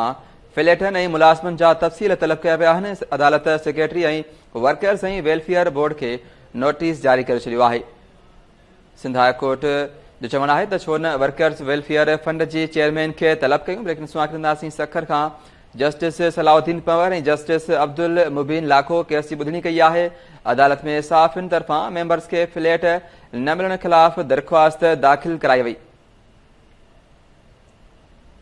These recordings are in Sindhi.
کان فليٽن ۽ ملازمن جا تفصيل طلب ڪيا ويا آهن، عدالت سيڪريٽري ۽ ورڪرز ۽ ويلفيئر بورڊ کي نوٽيس جاري ڪري ڇڏيو آهي. سنڌ هاء ڪورٽ جو چوڻ آهي ته ڇو نه ورڪرز ويلفيئر فنڊ جي چيئرمين کي طلب ڪيون. بريڪنگ سان ڪنداسين سکر کان justice Salahuddin Panhwar ۽ justice Abdul Mubeen Lakho case جي ٻڌڻي ڪئي آهي. عدالت ۾ صحافين طرفان ميمبرز کي فليٽ نه ملڻ خلاف درخواست داخل ڪرائي وئي.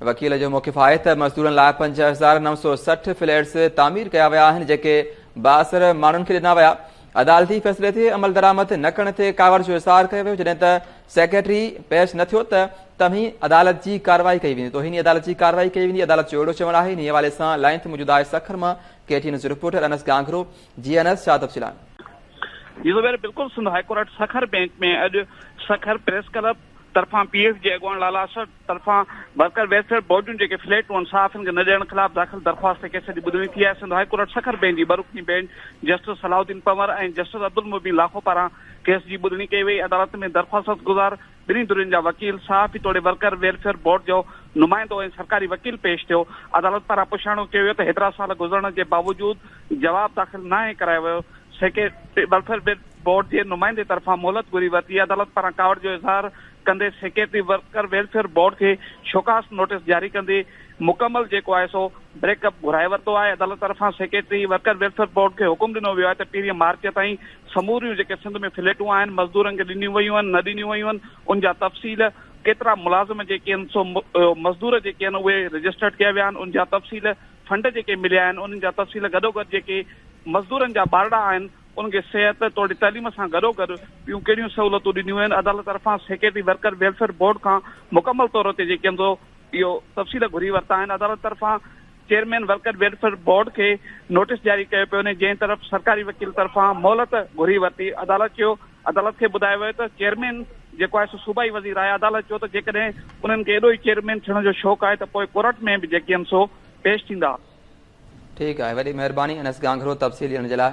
وڪيل جو موقف آهي ته مزدورن لاء 5960 فليٽس تعمير ڪيا ويا آهن جيڪي بااثر ماڻهن کي ڏنا ويا. عدالتي فيصلي تي عملدرآمد نه ڪرڻ تي ڪاوڙ جو اظهار ڪيو ويو جڏهن ته سيڪريٽري پيش نه ٿيو ته توهين عدالت جي ڪارروائي ڪئي ويندي توهين عدالت جي ڪارروائي ڪئي ويندي عدالت جو اهڙو چوڻ آهي انهي حوالي سان لائين تي موجود آهي سکر مان ڪي ٽي نيوز رپورٽر انس گانگهرو جي انس ڇا تفصيل آهن. جي زبير بلڪل Sindh high court Sukkur bench ۾ اڄ سکر پريس ڪلب طرفان پي ايف جي اڳواڻ لالا اشرف طرفان ورڪر ويلفيئر بورڊ جون جيڪي فليٽون آهن صحافين کي نه ڏيڻ خلاف داخل درخواست تي ڪيس جي ٻڌڻي ٿي آهي. Sindh high court Sukkur bench جي ٻه رڪني bench justice Salahuddin Panhwar ۽ justice Abdul Mubeen Lakho پاران ڪيس جي ٻڌڻي ڪئي وئي. عدالت ۾ درخواست گذار ٻنهي ڌرين جا وڪيل، صحافي توڙي ورڪر ويلفيئر بورڊ جو نمائندو ۽ سرڪاري وڪيل پيش ٿيو. عدالت پاران پڇاڻو ڪيو ويو ته هيترا سال گذرڻ جي باوجود جواب داخل ناهي ڪرايو ويو. سيڪريٽري ويلفيئر بورڊ جي نمائندي طرفان مهلت گهري ورتي. عدالت پاران ڪاوڙ جو اظهار ڪندي سيڪريٽري ورڪر ويلفيئر بورڊ کي شوڪاز نوٽيس جاري ڪندي مڪمل جيڪو آهي سو بريڪ اپ گهرائي ورتو آهي. عدالت طرفان سيڪريٽري ورڪر ويلفيئر بورڊ کي حڪم ڏنو ويو آهي ته پهرين مارچ تائين سموريون جيڪي سنڌ ۾ فليٽون آهن مزدورن کي ڏنيون ويون آهن نه ڏنيون ويون آهن ان جا تفصيل ڪيترا ملازم جيڪي آهن سو مزدور جيڪي آهن اهي رجسٽرڊ ڪيا ويا آهن ان جا تفصيل فنڊ جيڪي مليا آهن انهن جا تفصيل گڏوگڏ جيڪي مزدورن جا ٻارڙا آهن انهن کي صحت توڙي تعليم سان گڏوگڏ ٻيون ڪهڙيون سهولتون ڏنيون ويون آهن عدالت طرفان سيڪريٽري ورڪر ويلفيئر بورڊ کان مڪمل طور تي جيڪي آهن سو اهو تفصيل گهري ورتا آهن عدالت طرفان چيئرمين ورڪر ويلفيئر بورڊ کي نوٽيس جاري ڪيو پيو وڃي جنهن طرف سرڪاري وڪيل طرفان مهلت گهري ورتي عدالت چيو عدالت کي ٻڌايو ويو ته چيئرمين جيڪو آهي سو صوبائي وزير آهي، عدالت چيو ته جيڪڏهن انهن کي ايڏو ئي چيئرمين ٿيڻ جو شوق آهي ته پوء ڪورٽ ۾ به جيڪي آهن سو پيش ٿيندا. ٺيڪ آهي وڏي مهرباني انس گانگهرو تفصيل ڏيڻ جي لاء.